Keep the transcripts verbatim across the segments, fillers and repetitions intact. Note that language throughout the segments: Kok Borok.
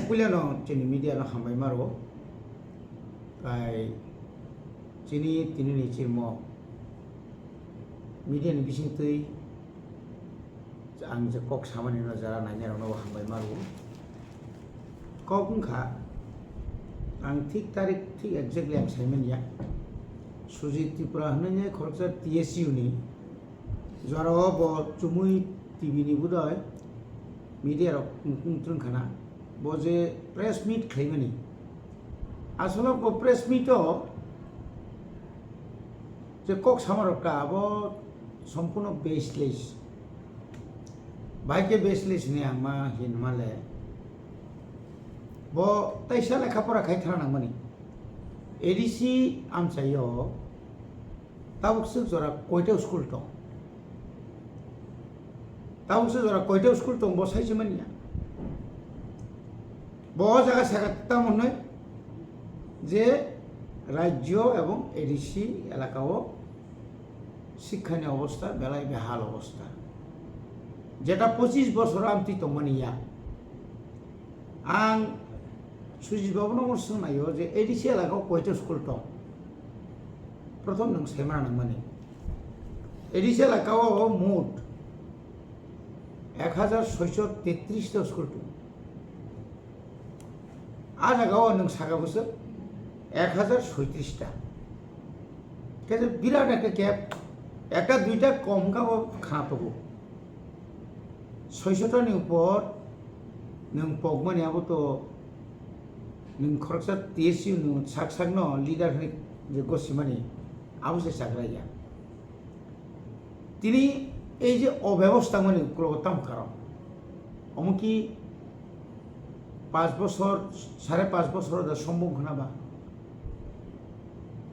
Puilano chini media no hambai maro. Tai chini tini ni chirmo media ni bising twi ang je kok samani no jara nainai rok no hambai maro. Kok wngkha ang thik tarik thik exactly ang saimanya. Sujit Tripura hwnwi khoroksa T S U ni Jora o bo chumui T V ni budai media rok wng-, wngtrwng khana. Bo je press meet khlaimani. Asolo bo press meet o je kok sama rok ta abo sompurno baseless. Bai khe baseless ni ang ma hin male. Bo taisa lekha pora khai thana nangmani. A D C amchaio Tabuk swk jora koita school tong? Tabuk swk jora koita school tong bo sai se manya. Bo o jaga saka tamo hwnwi je rajyo ebong A D C elaka o sikha ni obostha belai behal obostha. Jeta pochis bosor amtwi tongmani ya. Ang Sujit Babu no swngnaio je A D C elaka o koita school tong? Prothom nwng saimana nangmani. A D C elaka o mot ek hajar soicho tetris ta school tong. A jaga o nwng saka bwswk ek hajar soitris ta. Khe je birat ekta gap, ekta duita kom wngkha bo khana tongo. Soicho ta ni upor nwng pokmani abo to nwng khoroksa T S U nwng sak sak no leader hwnwi je gosimani abo se chagra ya. Tini ei je obebostha mani uklogo tamo karon? Omo ki panch bosor, sare panch bosor da sombong khna ba?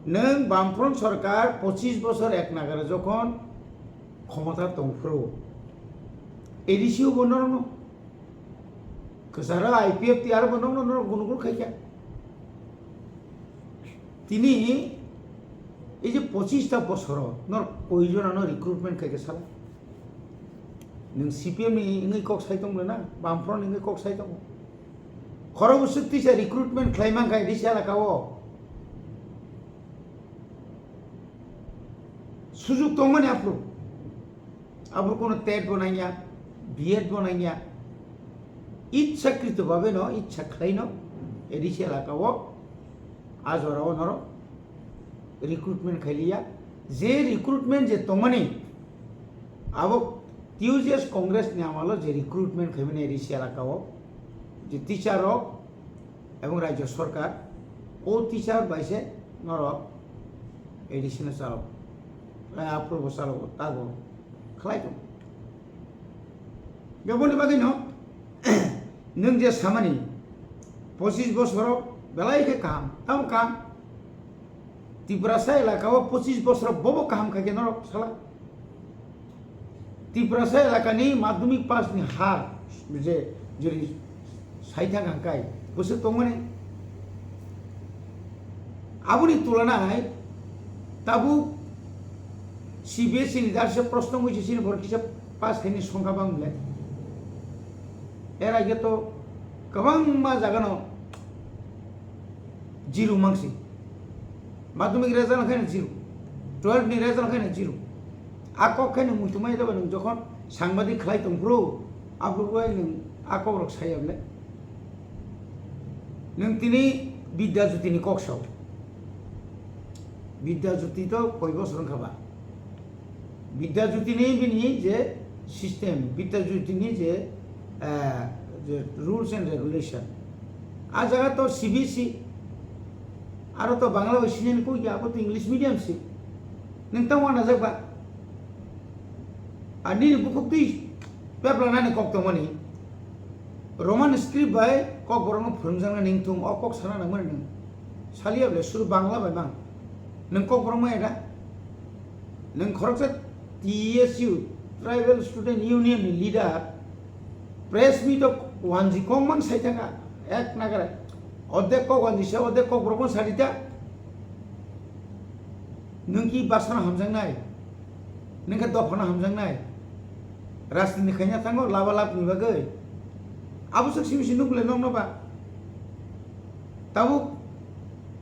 Nwng Bamfront sorkar pochis bosor ek nagara jokhon khomota tongphuru, A D C o bo norokno kwcharo I P F T R bo norokno norok gunugul khaikha. Tini ei je pochis ta bosoro nor koi jona no recruitment khaikha sala? Nwng C P M ni wngwi kok sai tong le na, Bamfront ni wngwi kok sai tongo? Khorok bwswk tisa recruitment khlai man kha A D C elaka o. Sujuk tongmani aphuru. Abor kono tet bo nangya, B Ed bo nangya. Ichchakrito bhabe no, ichcha khlai no, A D C elaka o, a jora o norok recruitment khailiya. Je recruitment je tongmani, abo T U J S Congress ni amalo je recruitment khaimani A D C elaka o, je teacher rok, ebong rajyo sorkar o teacher bai se norok A D C no chalo, eh, approval chalo, tago khlai tongo. Beboni bagwi no nwng je samani pochis bosoro belai khe kaham, tamo kaham. Tiprasa elaka o pochis bosoro bobo kaham khaikhe norok sala? Tiprasa elakani madhyamik pass ni har je jori sai thang hangkai bwswk tongmani. Aboni tulana hai tabuk C B S E ni darse proshno wngwi se chini borok kisa pass khaini songkha bang le. Er age to kwbangma jagano zero mangsi. Madhyamik result khaino zero, twelve ni result khaino zero. A kok khaino muitu mai daba nwng jokhon sangbadik khlai tongphuru, aphuru bai nwng a kok rok sai ya bole. Nwng tini Bidya Jyoti ni kok sao. Bidya Jyoti to koi bosor wngkha ba. Bidya Jyoti ni bini je system, Bidya Jyoti ni je, eh, je rules and regulation. A jaga to C B S E, aro to Bangla bai sinani koi ya, abo to English medium si. Nwng tamo najak ba? Ani ni bukhuk twi pepla nani kok tongmani. Roman script bai kok borok no phwrwngjaknani wngthung, o kok sana nangmani nwng. Saliya bole suru Bangla bai mang. Nwng kok borok maya da? Nwng khoroksa T S U, Tribal Student Union ni leader, press meet o wanji kok mang sai thangkha, ek nagara. Odek kok wanji se, odek kok borok no sadi ta. Nwng ki basano hamjaknai? Nwng khe dophano hamjaknai? Rajniti khaina thango laba lab ni bagwi? Abo swk simi si nukle nokno ba? Tabuk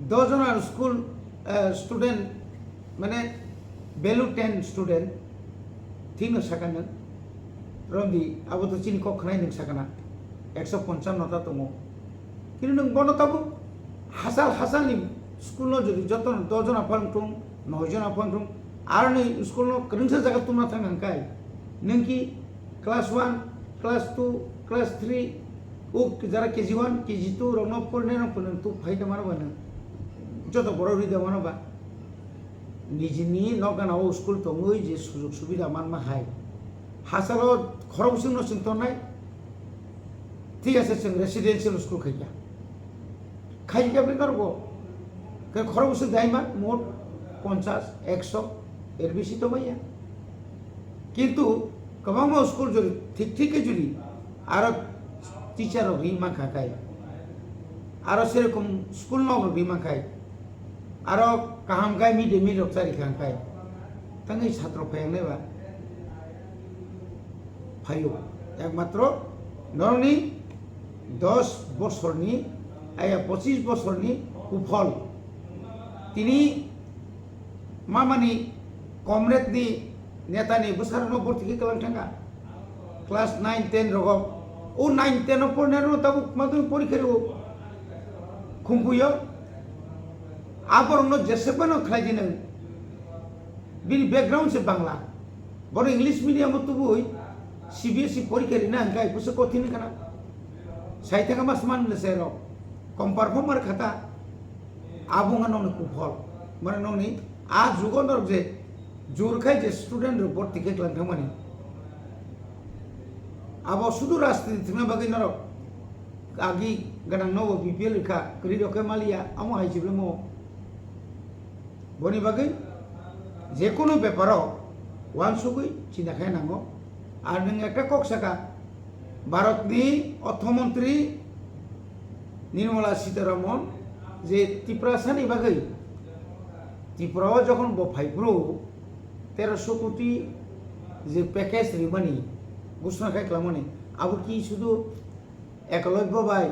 dos jona school, eh, student, mane, value ten student, thikno saka nwng, romdi, abo to chini kok khnai nwng sakana, ekso ponchano ta tongo. Kintu nwng bono tabuk hachal hachalni school no jodi joto dos jona phang thung, noi jona phang thung, aroni school no kwrwngsa jaga tuma thang hangkai, nwng ki class one, class two, class three, o jara K G one, K G two rokno porinai rok phunang tu phai tongmano ba nwng? Joto borok rwi tongmano ba? Nijini nokgana o school tongwi je sujog subida manma hai. Hachalo khorok bwswkno chwng tongnai. Thik ase, chwng residential school khaikha. Khaikha bini norok bo. Khe khorok bwswk daima mot ponchas, ekso, er bisi tongmaya. Kintu kwbangma school jodi thik thik khe jodi aro teacher rok ri mankha khai, aro serokom school nok rok ri mankhai, aro kaham khai mid day meal rok chari kha khai, tangwi satro phaiyangnai ba phaio. Ekmatro norokni dos bosorni, aya pochis bosorni kuphol. Tini mamani comrade ni, neta ni bwsarokno borti khe kwlang thangkha. Class nine ten rogo. O nine ten o pornai rok tabuk madhyamik porikha rwo khumpuio. Aborokno jeswk phano khlai di nwng. Bini background se Bangla. Bono English medium o tubui C B S E porikha rina hwnkhe bwswk kothin wngkha na. Sai thangma sman le se rok. Kom performer khata. Abo wngkha nokni kuphol. Mane nokni a jugo norok je jur khai je student rok borti khe kwlang thangmani. Abo sudu rajniti thwngna bagwi norok agi gwnang nogo B P L rikha, kwrwi rok khe maliya, amo hai jiblemo. Boni bagwi jekunu beparo uansugwi chinta khai nango. Ar nwng ekta kok saka, Bharatni Orthomontri Nirmala Sitharaman je Tiprasani bagwi, Tripura o jokhon bo phaiphuru teroso koti je package rimani, ghosona khai kwlangmani, abo ki sudu Ekalobya bai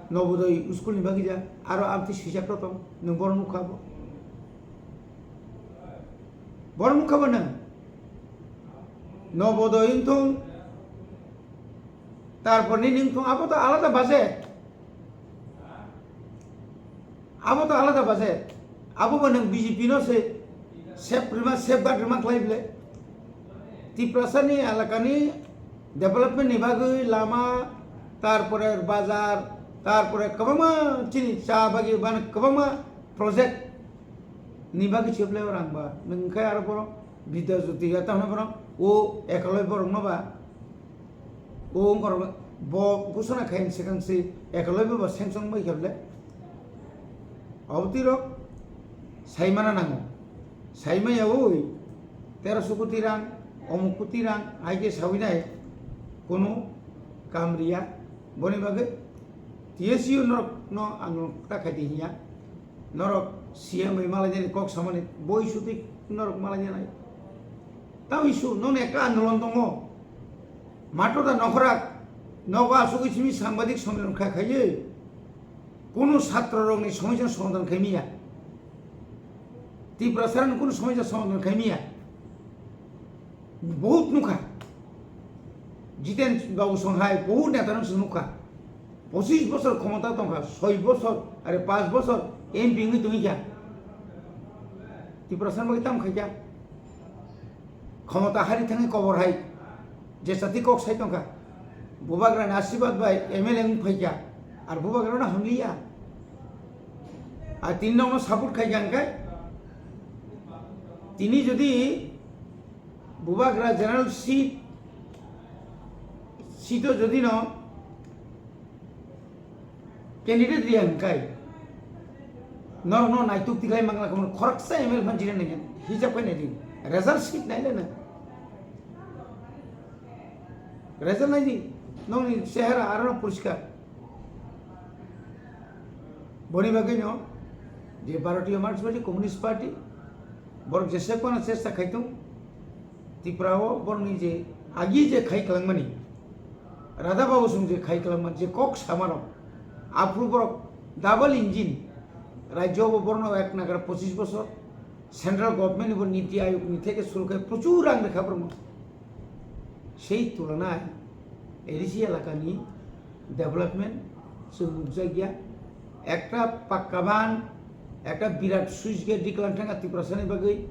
Nobodoy school ni bagwi ja, aro amtwi swijak rok tong, nwng bohrok nukha bo? Bohrok nukha bo nwng? Nobodoy wng thung, tarpor nini wng thung, abo to alada budget. Abo to alada budget. Abo bo nwng B J P no se save rima, safeguard rima khlai bile. Tiprasa ni elaka ni development ni bagwi lama, tarpore bazar, tarpore kwbangma chini cha bagwi bana kwbangma project ni bagwi se bile rang ba. Nwng khai aro bono Vidya Jyoti ya, tamo bono o Ekalobya borok no ba. O wngkor bo ghosona khaini swkang se Ekalobya bo sanction bai khe bole. Obotwi rok saimana nango. Saimaya oi teroso koti rang, omuk koti rang, hai khe sawi nai, kono kam riya. Boni bagwi T S U norok no ang ta khai di hinya. Norok C M bai malai jani kok samani boi sutwi norok malai janai. Tamo isu nokni ekta andolon tongo. Mato da nokhora nogo asugwi simi sambadik sommelan kha khaiwi kunu satro rokni somosya somadhan khaimiya. Tiprasa rokni kunu somosya somadhan khaimiya. Bohut nukha. Jiten Babu song hai bohut neta rok se nukha. Pochis bosor khomota tongkha, soi bosor, are panch bosor M P wngwi tongwi kha. Tiprasa rokni bagwi tamo khaikha. Khomota hari thangwi kobor hai je chati kok sai tongkha. Bubagrani asirwad bai M L A wng phaikha. Ar bubagrano hamliya. Ar tini nokno support khaikha hwnkhe tini jodi bubagra general seat, seat o jodi no candidate riya hwnkhe norokno naituk tiklai mangla khe khoroksa M L A phan jina nai hisab khai nai di. Result sheet nai le na. Result nai di. Nokni chehara aro poriskar. Boni bagwi no je Bharatiya Marxist Party, Communist Party, borok jesek phano chesta khai tong. Tripura o borokni je agi je khai kwlangmani, Radha Babu song je khai kwlangmani, je kok samarok, aphuru borok Double engine, rajyo bo borno ek nagar pochis bosor, central government bo niti ayog ni theke suru khai prochur rang rikha borno. Sei tulanai A D C elakani development chwng nukjakya. Ekta pakka ban, ekta birat switch gate diklang thangkha Tiprasani bagwi,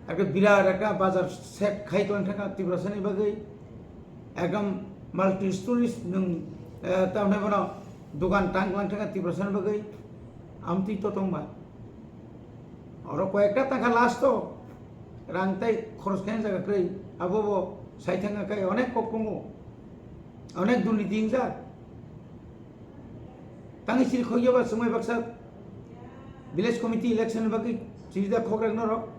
ekta birat ekta bazar set khai tlang thangkha Tiprasani bagwi, ekdom multi stories nwng, eh, tamni bono dogan tang lang thangkha Tiprasani bagwi, amtwi to tongba. Oro koyekta tangkha last o, rang tai khoros khaina jaga kwrwi, abo bo sai thangkha khai onek kok tongo, onek durniti wngjak. Tangwi siri khokya ba swmai baksa village committee election ni bagwi siri da khokrak norok.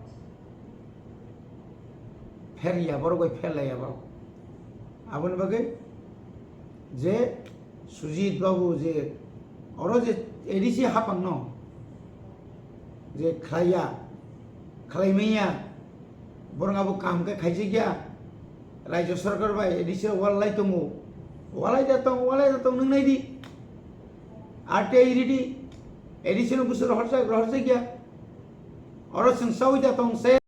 Pher ya borok bai pher laiya borok. Aboni bagwi je Sujit babu je oro je A D C hapang no je khlaiya, khlaimaya, borok abo kaham khe khaijakya, rajyo sarkar bai A D C rok walai tongo, walai da tong, walai da tong, nwng nai di, R T I ridi, A D C no busu rohorjak, rohorjakya, oro chwng saui da tong se.